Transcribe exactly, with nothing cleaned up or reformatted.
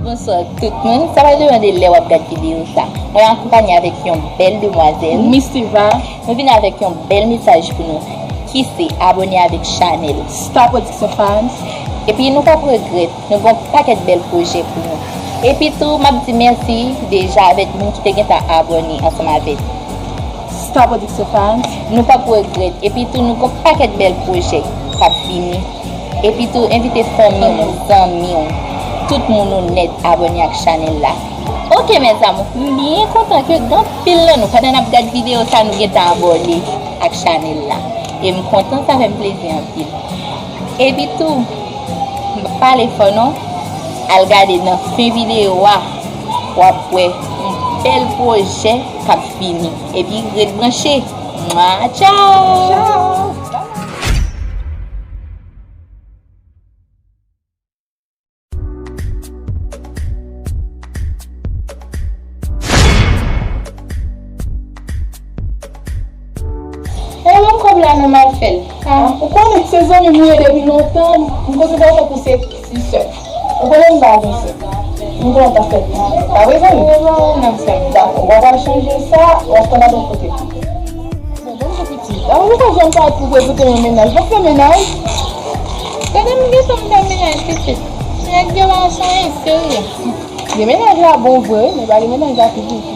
Bonswa tout moun, sa va depann de lè w ap gad videyo sa. Mwen akonpanye avèk yon bèl demwazèl. Miss Eva. Mwen vin avèk yon bèl mesaj pou nou, ki se abòne avèk chanèl Star Production Fans. Epi nou p ap regrèt, nou gen yon pakèt bèl pwojè pou nou. Epi tou, m ap di mèsi deja avèk moun ki te gentan abòne ansanm avèk Star Production Fans. Nou p ap regrèt. Epi tou, nou gen yon pakèt bèl pwojè k ap vini. Epi tou, envite fanmi w, zanmi w, tout moun ou nèt abòne ak chanèl la. Ok, mes amours, m byen kontan ke gen anpil nan nou, pandan n ap gad videyo sa, nou gentan abòne ak chanèl la. E m kontan, sa fè m plezi anpil. Epi tou, m p ap pale fò non, al gade nan fen videyo a, w ap wè yon bèl pwojè k ap vini. Epi ret branche. Mwa, tchaw! Tchaw! E ban m kòb la non, m al fè l. Ah, ou konnen se zanmi m ou ye depi lontan, m konsidere w tankou se, se sè. Ou konnen m pa gen sè. M konnen w pa fè l. Pa vre, zanmi? Dakò, w ap al chanje sa, w ap tann avèk kote. Bon, bon, jan pitit. Avan nou pa janm parèt pou prezante yon mennaj. W ap fè mennaj? Gade m gentan m fè mennaj pitit. Nèg yo pa san enterè. Gen mennaj la bon vre, men pa gen mennaj la ki pitit.